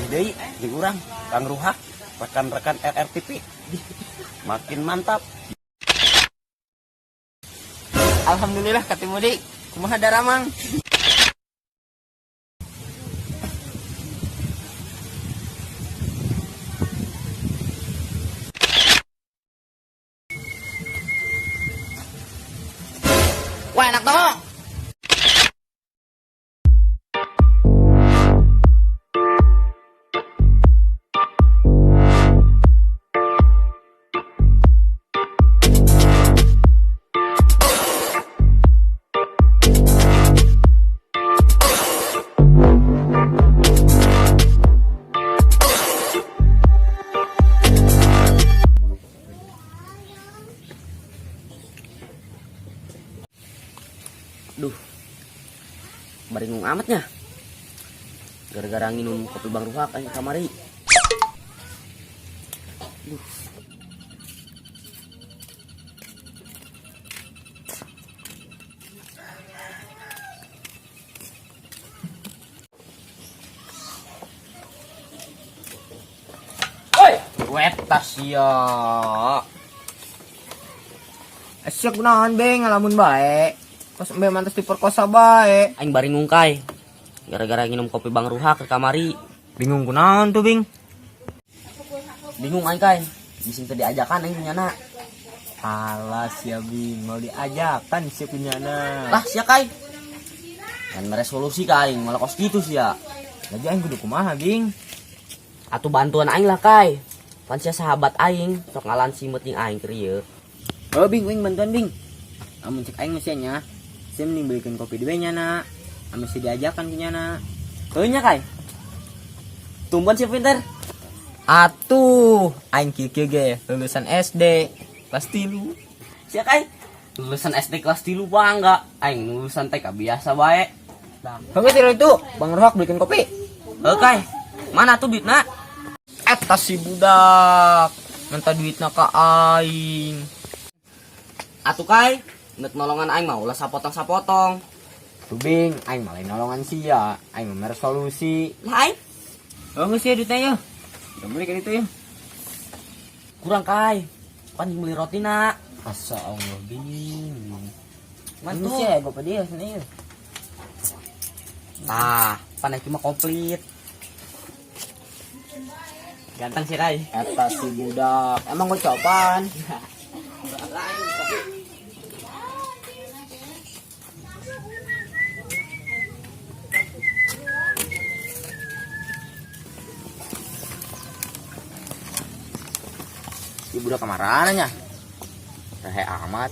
Deui jeung urang Kang Ruhak, rekan-rekan RRTV. Makin mantap. Alhamdulillah ketemu deui. Kumaha daramang? Wah, enak toh. Duh, baringung amatnya. Gara-gara nginum kopi Bang Ruhak aing kamari. Duh. Woi, weta sia. Sia kunaon be ngalamun bae. Pas embe mantas diperkosa bae. Aing baringung kai. Gara-gara nginum kopi Bang Ruhak ke kamari. Bingung kunaon tuh, Bing? Bingung aing kai. Bising teu diajakan aing punyana. Alah sia Bing, mau diajakan sia punyana. Lah sia kai. Kan mere solusi ka aing malah kos kitu sia. Lagi aing kudu kumaha, Bing? Atuh bantuan aing lah kai. Pan sia sahabat aing, sok ngalan simeut jeung aing keur ieu. Oh, Bing, aing bantuan, Bing. Amun cek aing mah sia nya. Sia mending belikan kopi deui nya na. Ame sia diajakan ku nyana. Heuh nya kai. Tumben sia pinter. Atuh, aing kieu ge lulusan SD kelas 3. Sia kai. Lulusan SD kelas 3 bangga. Aing lulusan TK biasa bae. Heuh geus itu, Bang Rohak belikan kopi. Heuh kai. Mana tuh duitna? Eta si budak minta duitna ka aing. Atuh kai, nek nolongan aing mah ulah sapotong-sapotong. Tuh Bing, aing malah nolongan sia, aing mah mere solusi. Lah aing Oh geus sia duitna yeuh. Udah beli kan itu ya. kurang kai. Pan beli roti na. Asa Allah Bing. Mantu. Ini sih gue dia sini. Tah, pan aing mah komplit. Ganteng sih kai. Eta si budak, emang gue copan. Si budak kemarahan nya. Rehe amat.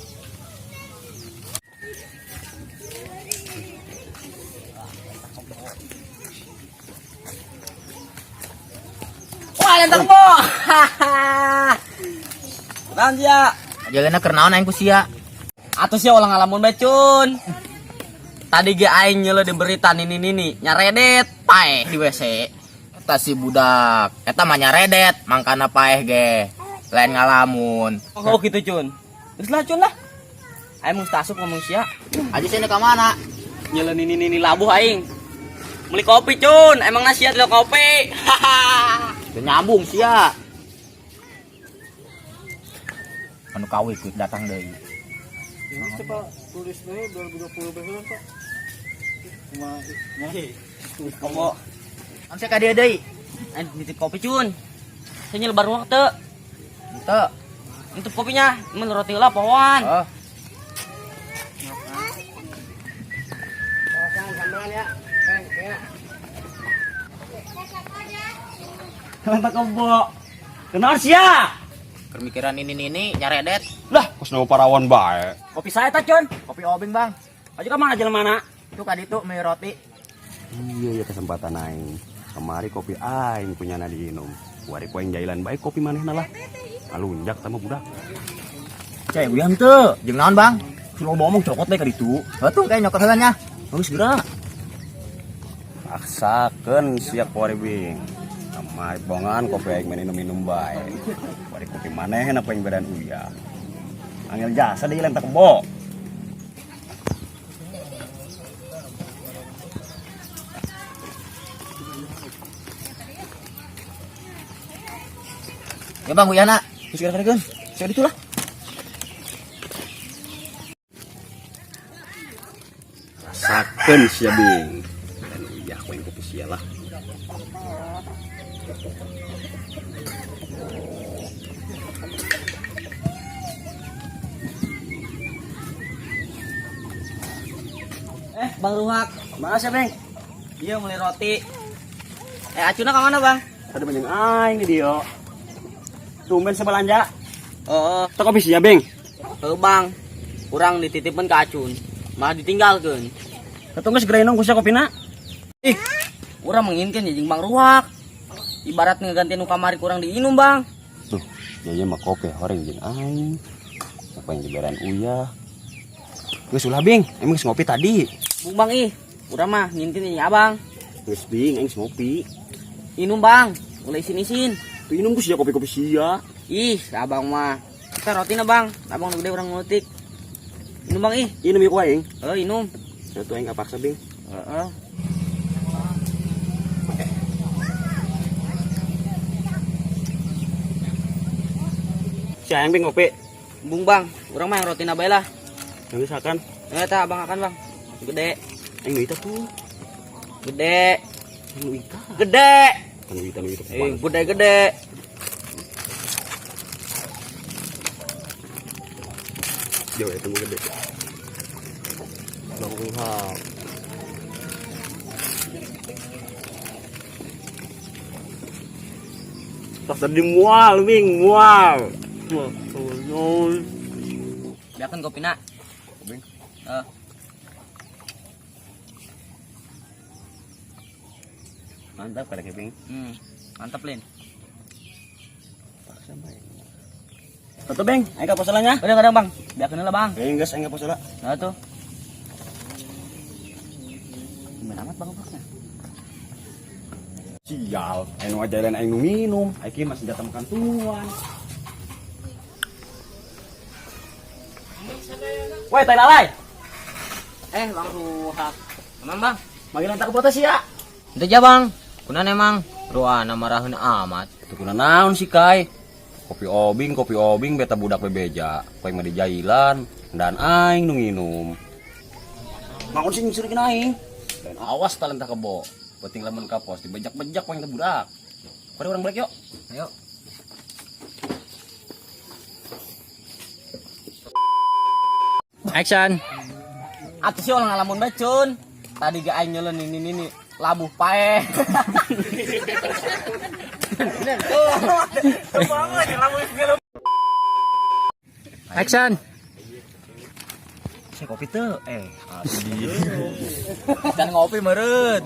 Wah, lentang bo. Naon sia? Jalannya keur naon aing ku sia. Atuh sia ulah ngalamun bae cun. Tadi ge aing nyeuleuh di berita nini nini nyaredet paeh di WC. Eta si budak, eta mah nyaredet, mangkana paeh ge. Lain ngalamun. Oh gitu cun. Geus lah cun lah. Aing mesti asup ngomong sia. Aja sini ka mana? Nyeuleuh nini nini labuh aing. Beli kopi cun, emang nasihat lo kopi. Teu nyambung sia. Anu kawe ikut datang deui. Ini sih Pak, tulis deh 2020 betul Pak. Cuma ya. Komo, Am sia ka dieu deui. aing nitip kopi cun. Saya nyelebar ruang teu. Henteu. Nitip kopinya, mun roti lah pohoan. Oh. Mantap kebo. Kenal sia. Keur mikiran ini nini nyaredet. Lah, kos nu parawan bae. Kopi saya ta cun. Kopi obeng, Bang. Aja ka mana jalan mana? Itu ka ditu meuli roti. Iya ya kesempatan aing. Kemari kopi aing punya diinum. Wari poing jailan bae kopi manehna lah. Ngalunjak sama budak. Cek uyam teu. Jeung naon, Bang? Si loba omong cokot bae ka ditu. Heuh tuh kayak nyokot heula nya. Geus geura. Paksakeun sia kuari bing. Kamari bongan kopi aing main minum-minum bae. Wari kopi manehna poing beran uya. Angel jasa deui lentak kebo. Ya Bang, uyahna. Geus kira-kirakeun. Sia ditu lah. Rasakeun sia Bing. Dan uyah ku aing kopi sia lah. Bang Ruhak. Mana sia, Bing? Iya beli roti. Acuna ke mana, Bang? Tadi banyak aing di dia. Tumben sebelanja. Oh, Teu kopi sia, Bing. oh, Bang. Kurang dititipkan ke Acun. Malah ditinggalkan. Atuh geus geura inung ku sia kopina. Ih, urang menginginkan ya jeung Bang Ruhak. Ibarat ngeganti nu kamari kurang diinum, Bang. Tuh, jaya mah kopi horeng jeung aing. Apa yang diberan uyah. Geus ulah, Bing. Emang geus ngopi tadi. Bung Bang ih, urang mah ngintin ya Abang. Geus Bing, aing geus ngopi. Inum, Bang. Mulai isin-isin. Tuh inum ku sia kopi-kopi sia. Ih, abang mah. Kita rotina, Bang. Abang nu gede urang ngutik. Inum, Bang ih. Inum yuk ku aing. Oh, inum. Satu aing kapaksa, Bing. Heeh. Si aing Bing ngopi. Bung Bang, urang mah yang rotina bae lah. Yang geus akan. Eh, tah abang akan, Bang. Gede, Aing nu ita tuh. gede, Aing nu ita. gede. Nu ita nu ita. Eh, gede-gede. Jauh ya temu gede. Bang Ruhak. Tas tadi mual, Bing, mual. Wah, tolol. Biarkan kopina. Bing. Eh, Mantap kada Bing. mantap, Lin. Paksa bae. Tuh, Bing, aing ka posolanya. Kadang-kadang, Bang. Biarkan lah, Bang. Aing geus aing ka posola. Nah, tuh. Gimana amat Bang Ruhaknya? Sial, aing nu ajaran aing nu minum, aing mah senjata makan tuan. Woi, tai lalai. Bang Ruhak. Emang, Bang? Manggil tak ke sia. Itu aja, Bang. Kunan emang ruana marahin amat. Itu kuna naon sih, Kai? Kopi obing beta budak bebeja. Kopi mah dijailan dan aing nu nginum. Naon sih nyusurikin aing? Dan awas talenta kebo. Penting lamun ka pos dibejak-bejak poing teh budak. Kore urang balik yuk. Ayo. Action. Atuh sih orang ngalamun bae, Cun. Tadi ge aing nyeuleun ini labuh pae. Action. Saya kopi teu. Dan ngopi meureun.